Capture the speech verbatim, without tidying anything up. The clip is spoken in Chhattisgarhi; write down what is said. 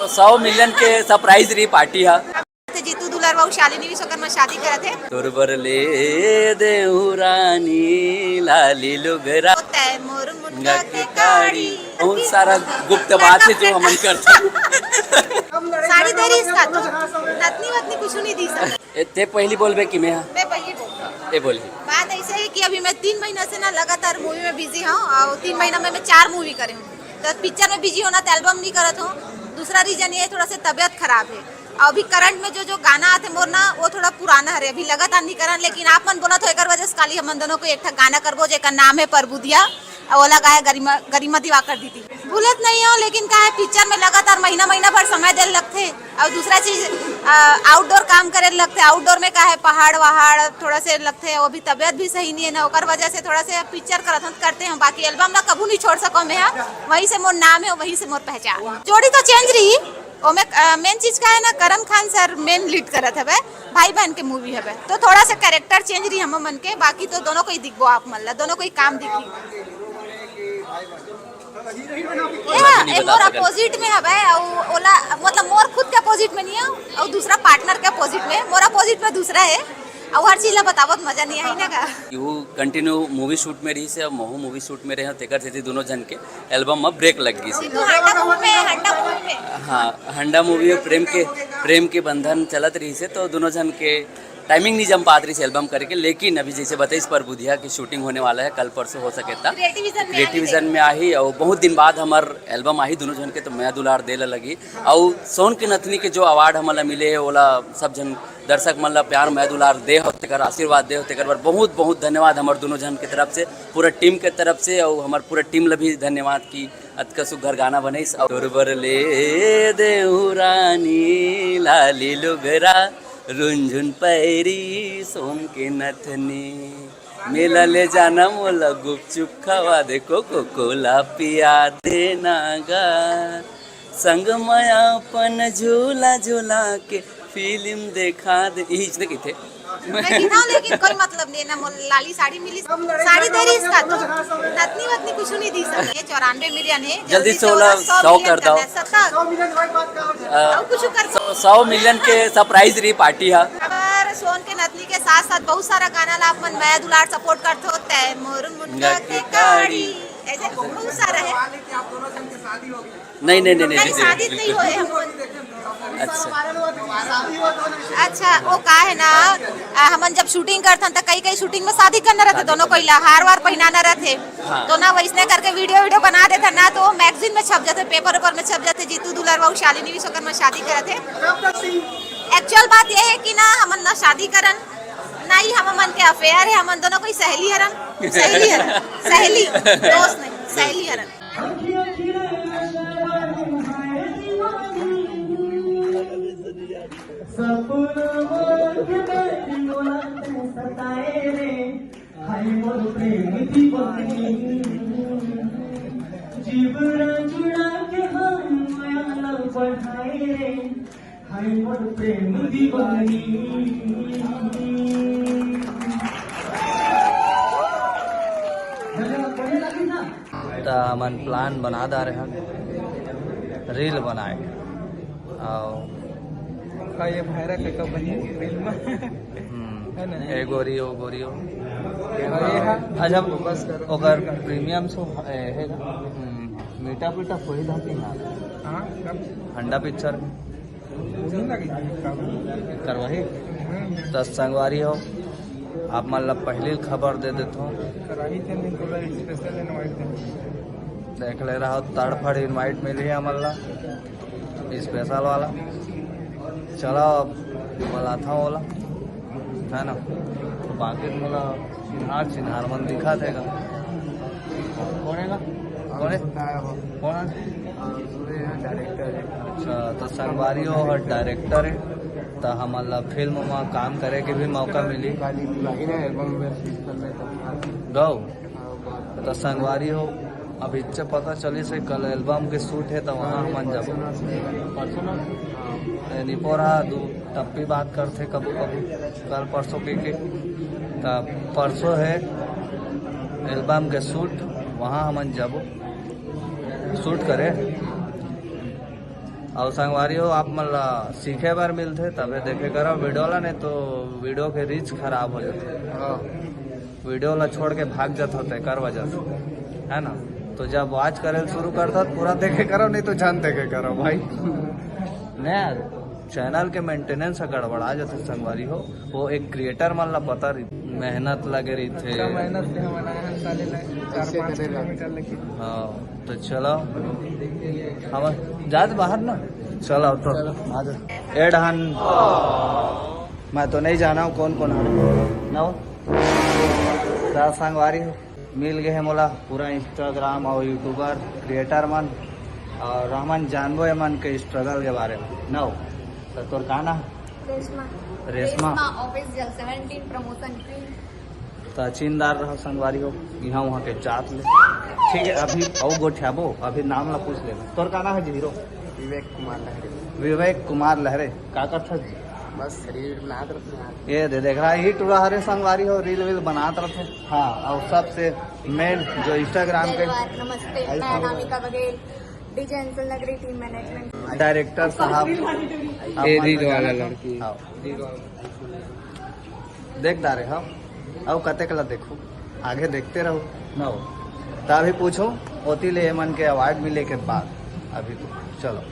सौ मिलियन के सरप्राइज रही पार्टी हा। ते जीतू दुलार बाबू शालिनी विश्वकर्मा शादी करत हे। तोर बर ले देहू रानी लाली लुगरा। तै मोर मुनगा के काड़ी। बहुत सारा गुप्त बात है जो हमन करथन। साड़ी दे रही इसका तो नतनी वतनी कुछ नहीं दी सब। ए, ते पहली बोलबे कि मैं? मैं पहली बोल। ए बोल। बात ऐसे है कि अभी मैं तीन महीना से ना लगातार मूवी में बिजी हूँ और तीन महीना में मैं चार मूवी करे हूँ। तो पिक्चर में बिजी होना तो एल्बम नहीं करत हूँ। दूसरा रीजन ये है, थोड़ा सा तबीयत खराब है। और अभी करंट में जो जो गाना आते मोर ना, वो थोड़ा पुराना हरे, अभी लगातार नहीं करन। लेकिन आप मन बोलत हो, एकर वजह से काली हमन दोनों को एक ठा गाना करबो जेकर नाम है परबुधिया। और ओला गाय गरिमा गरिमा दिवाकर दीदी। भूलत नहीं हो, लेकिन का है, पिक्चर में लगातार महीना महीना भर समय दे लगथे। और दूसरा चीज, आउटडोर काम करे लगथे। आउटडोर में का है, पहाड़ वहाड़ थोड़ा से लगथे, वो भी तबीयत भी सही नहीं है ना, ओकर वजह से थोड़ा से पिक्चर करत हन, करते हैं। बाकी एल्बम ला कभू नहीं छोड़ सको मैं, हाँ। वहीं से मोर नाम है, वहीं से मोर पहचान। जोड़ी तो चेंज रही, ओमे मेन चीज का है ना, करण खान सर मेन लीड करत हवे, भाई बहन के मूवी हवे, तो थोड़ा सा कैरेक्टर चेंज रही हम मन के। बाकी तो दोनों को ही दिखबो आप मन ला, दोनों को ही काम दिखी। ए, ए, मोर अपोजिट में हवे, अउ ओला, मतलब, मोर खुद के अपोजिट में नहीं है, अउ दूसरा पार्टनर के अपोजिट में, मोर अपोजिट में दूसरा है, अउ हर चीज ला बतावत मजा नहीं आई ना का। वो कंटिन्यू मूवी शूट में रही से, अब महू मूवी शूट में रहे, तेकर सेती दोनों जन के एल्बम में ब्रेक लग गई से। तो हंडा मूवी में, हंडा मूवी में। हाँ, हंडा मूवी में प्रेम के, प्रेम के बंधन चलत रही से, तो दोनों जन के टाइमिंग नहीं जम पात रही एल्बम करे के। लेकिन अभी जैसे बताइस परबुधिया की शूटिंग होने वाला है, कल परसों हो सके था। क्रिएटिव विजन में क्रिएटिव आही विजन है। में आही, और बहुत दिन बाद हमार एल्बम आही दोनों जन के, तो मया दुलार दे ला लगी। और सोन के नथनी के जो अवार्ड हमला मिले है, ओला सब जन दर्शक मन ला प्यार मया दुलार दे हो, तेकर आशीर्वाद दे हो, तेकर बर बहुत बहुत धन्यवाद हमार दोनों जन के तरफ से, पूरा टीम के तरफ से, और हमार पूरा टीम ला भी धन्यवाद कि अतका सुघर गाना बनइस। और तोर बर ले देहू रानी लाली लुगरा, रुनझुन पैरी सोन के नथनी, मेला ले जाना मोला गुपचुप खवा दे, कोको कोला पिया दे ना गा, संग म अपन झूला झूला के फिल्म देखा दे। इही चीज कहिथे। मैं गिनाऊं, लेकिन कोई मतलब नहीं है ना, मोर लाली साड़ी मिली, साड़ी दे रही इसका तो नतनी वतनी कुछ नहीं दी सब। ये चौरानवे मिलियन है, जल्दी से ओला सौ सौ मिलियन कर दो। करना है, सत्तर। अ, और कुछ कर सौ, सौ मिलियन के सरप्राइज रही पार्टी हा। और सोन के नतनी के साथ साथ बहुत सारा गाना ला आप मन मया दुलार सपोर्ट करते हो, तै मोर मुनगा के काड़ी, ऐसे बहुत सारा है। नहीं, नहीं, नहीं, नहीं, नहीं, शादी नहीं बिल्कुल। हुए हम। अच्छा। अच्छा, वो का है ना, आ, हमन जब शूटिंग करथन त कई कई शूटिंग में शादी करना रहथे, दोनों कोई ला हार वार पहनाना रहथे। हाँ। तो ना वैसने करके वीडियो वीडियो बना देथन ना, तो वो मैगजीन में छप जाथे, पेपर वेपर में छप जाथे, जीतू दुलार बाबू शालिनी विश्वकर्मा शादी करत हे। एक्चुअल बात ये है कि ना हमन ना शादी करन, ना ही हम मन के अफेयर है, हमन दोनों कोई सहेली हरन, सहेली हरन, सहेली, दोस्त नहीं, सहेली हरन। सपना मोर के बैरी मोला तू सताए रे, हाय मोर प्रेम दीवानी। जीवरा जुड़ा के हम माया ला बढ़ाए रे, हाय मोर प्रेम दीवानी। धन्यवाद, बढ़िया लगी ना? त हमन प्लान बना डारे हन रील बनाए। अउ का ये भैरा के तो बनी रील में? हम्म, है ना? ए गोरी, ओ गोरी, ओ। और ये है? अच्छा, फोकस करो। ओकर प्रीमियम शो है, है ना? हम्म, मीठा पीठा कोई धाती ना। हाँ, कब? हंडा पिक्चर। करवाही। त संगवारी हो, आप मन ला पहली खबर दे देथों। देख ले रहा हो, तड़फड़ इनवाइट मिली है हमन ला, स्पेशल वाला। चला अब बुलाता हूँ ओला, है ना? तो बाकी मोला चिन्हार चिन्हार मन दिखा देगा। कौन है? कौन है? कौन है? अच्छा, तो संगवारी हो और डायरेक्टर है, तो हमन ला फिल्म में काम करे के भी मौका मिली। गौ, तो संगवारी हो, अब इच्छा पता चली से कल एल्बम के शूट है, तो वहाँ हमन जाबो। परसों ना? ए, निपोरा दू टप्पी बात करथे कभू कभू, कल परसों के, के। त परसों है एल्बम के शूट, वहाँ हमन जाबो शूट करे। अउ संगवारी हो, आप मन ला सीखे बर मिलथे, तभे देखे करो वीडियो ला, नहीं तो वीडियो के रीच खराब हो जाथे। हाँ। वीडियो ला छोड़ के भाग जात होते कर वजह से, है ना? तो जब वॉच करे शुरू करता, पूरा देखे करो, नहीं तो झन देखे करो भाई। नहीं यार, चैनल के मेंटेनेंस ह गड़बड़ा जाथे संगवारी हो। वो एक क्रिएटर मन ला पता रही, मेहनत लगे रहिथे। मेहनत से हम बनाए हैं साले लाए, चार पाँच किलोमीटर लगे। हाँ, तो चलो, हम जात बाहर ना, चलो तो। ए डहन, मैं तो नहीं जाना हूँ कौन कौन है ना हो। त संगवारी हो, मिल गए हैं मोला पूरा इंस्टाग्राम और यूट्यूबर क्रिएटर मन, और हमन जानबो एमन के स्ट्रगल के बारे में ना हो। तो तोर का नाम? Reshma. Reshma. Official seventeen promotion queen. त चिंदार रहो संगवारी हो, यहाँ वहाँ के जात ले। ठीक है, अभी अउ गोठियाबो, अभी नाम ला पूछ लेना। तोर का नाम है जी हीरो? विवेक कुमार लहरे। विवेक कुमार लहरे, का करथस जी? बस रील बनात रथे। ये दे, देख रहा है, ही टूरा हरे संगवारी हो, रील वील बनात रथे। हाँ, और सबसे मेन जो इंस्टाग्राम के नमस्ते, मैं अनामिका बघेल, डीजे अंचल नगरी टीम मैनेजमेंट। डायरेक्टर साहब, ए रील वाला लड़की। हाँ। देख डारे हो, अब कतेक ला देखो, आगे देखते रहो ना हो। त अभी पूछो, ओती ले एमन के अवार्ड मिले के बाद। अभी तो चलो।